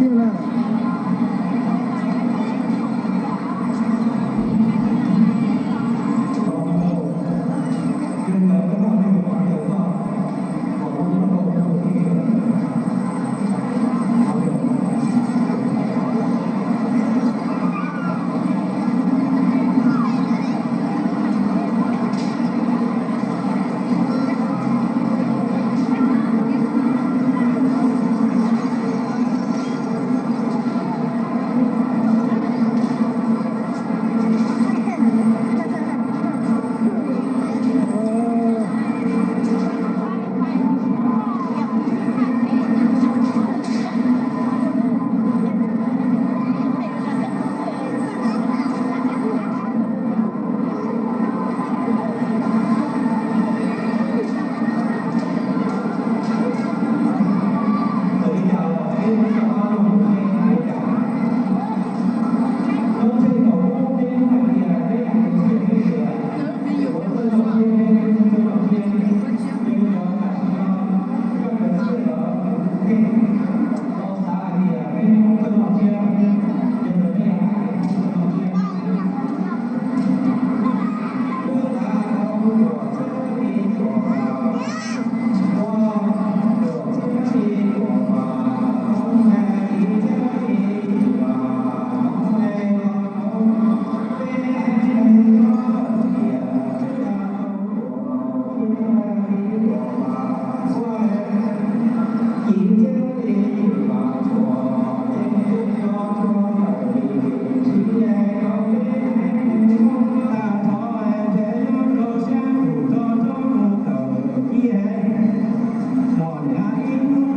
Tuaj ntxiv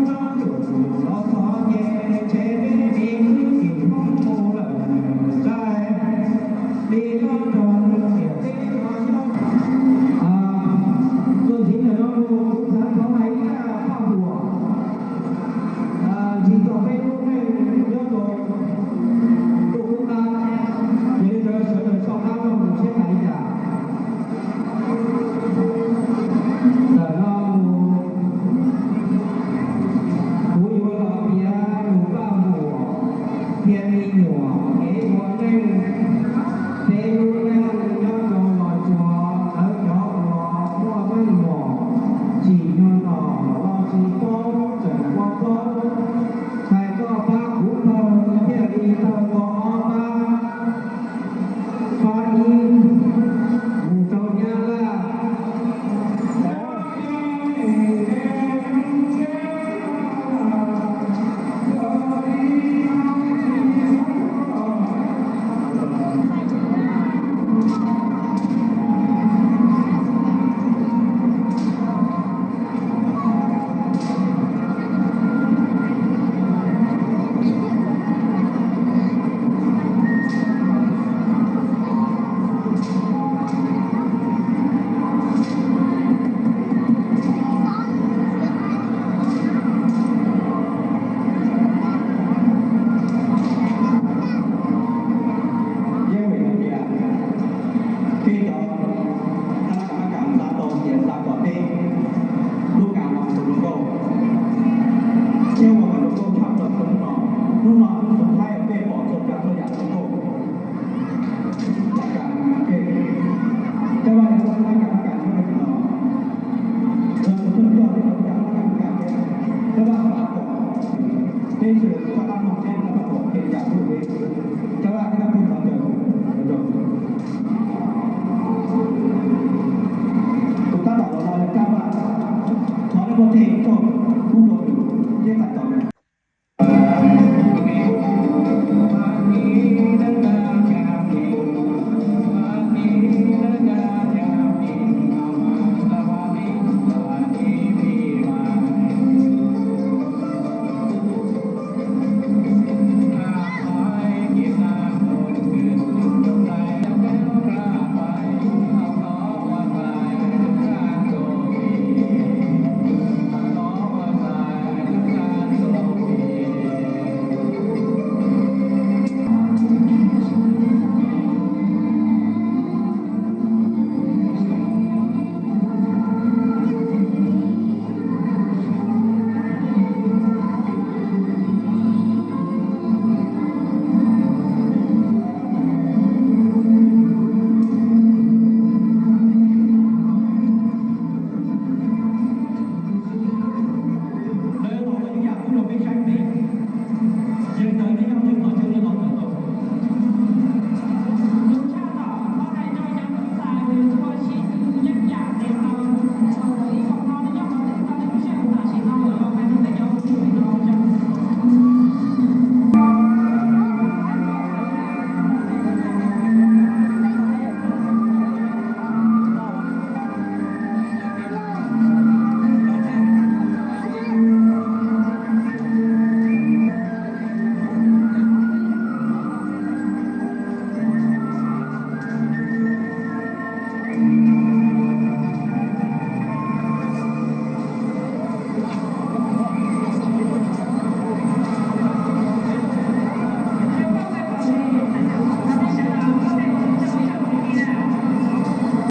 ntawm no kuv xav thov hais ib zaj paj huam ntsis txog peb lub neej nyob rau ntuj qub qab, ces li ntawd sawv daws soj qab mloog mus seb hais li cas. Ntawm no mus kuv yuav los piav tus paj huam qhia me nyuam kev ua neej. Peb lub neej nyob rau Los Tsuas, lawv cov uas muaj meej mom tsim nyog nom los tsis paub tseem ua paub. Hais koj pab kuv pawg thiaj li tawg ua ob pab, pab ib mus rau Nyab Laj. Yeej vim hais tias peb cov thab laj kam mab kam xav tau tias xav kom peb lub kam no mus rau nkauj, thiab ua kom zoo nkauj tshaj plaws rau hnub no. Hnub no hnub suav thaib uas peb pom txhua tsav txhua yam zoo nkauj. Laj kam, caj vaj yog laj kam mab kam nyob rau tim no, yog tus kheej coj peb cov laj kam mab kam, caj vaj xav kom peb sawv daws txhawb